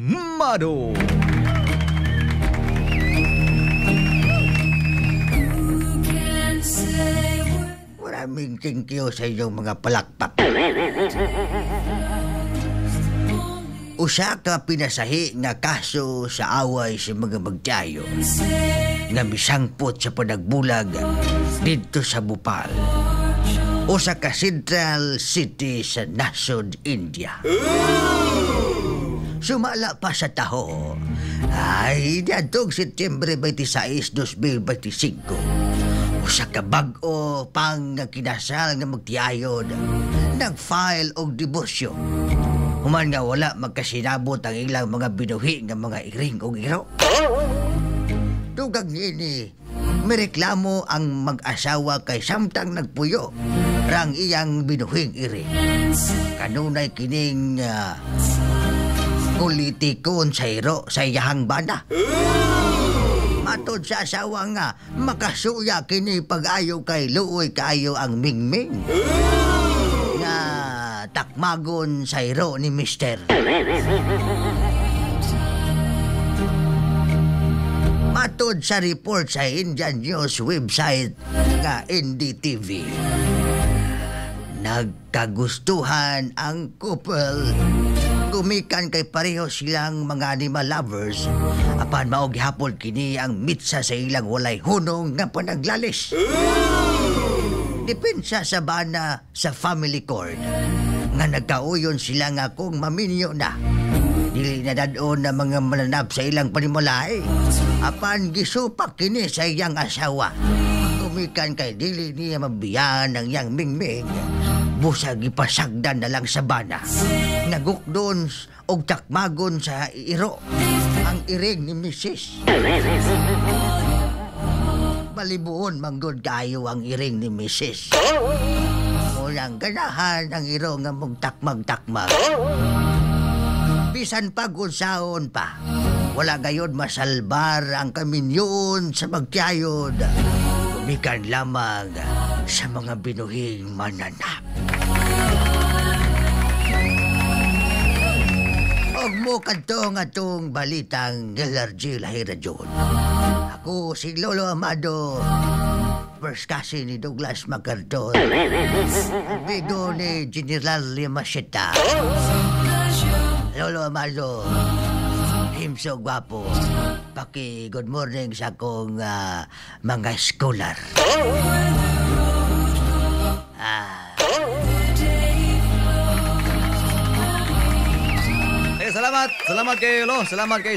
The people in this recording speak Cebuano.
Amado. Maraming thank you sa inyong mga palakpak. Usa ka pinasahi nga kaso sa away sa mga magtiayo nga misangpot sa panagbulag didto sa Bhopal, usa ka central city sa nasod India. Sumala pa sa taho ay diadtong Setyembre 26, 2025, usa ka bag-o pang kinasal nga magtiayon nag-file og diborsyo human nga wala magkasinabot ang ilang mga binuhi nga mga iring og iro. Dugag niini, mireklamo ang mag-asawa kay samtang nagpuyo rang iyang binuhing iri. Kanunay kining politikon sa iro sa iyahang bana. Matod sa asawa nga makasuya kini pag-ayo kay luoy kaayo ang mingming nga takmagon sa iro ni mister. Matod sa report sa Indian News website nga NDTV, nagkagustuhan ang couple gumikan kay pareho silang mga animal lovers, apan mao gihapon kini ang mitsa sa ilang walay hunong nga panaglalis. Depensa sa bana sa family court nga nagkauyon sila nga kung maminyo na dili na dad-on na mga mananap sa ilang panimulay, apan gisupak kini sa iyang asawa gumikan kay dili niya mabiyan ang iyang mingming. Busa gipasagdan na lang sa bana nagukdon og takmagon sa iro ang iring ni misis. Balibuon manggod kayo ang iring ni misis. Walang ganahan ang iro nga mugtakmag-takmag. Bisan pag unsaon pa, wala gayon masalbar ang kaminyoon sa magtiyayod. Gumikan lamang sa mga binuhing mananap. Og mo kadto nga tong balitang LRG Lahira John. Ako si Lolo Amado, first cousin ni Douglas MacArthur, amigo ni General Yamashita. Lolo Amado, himso gwapo. Paki good morning sa akong mga scholar. Eh, salamat. Salamat kay Lolo. Salamat kay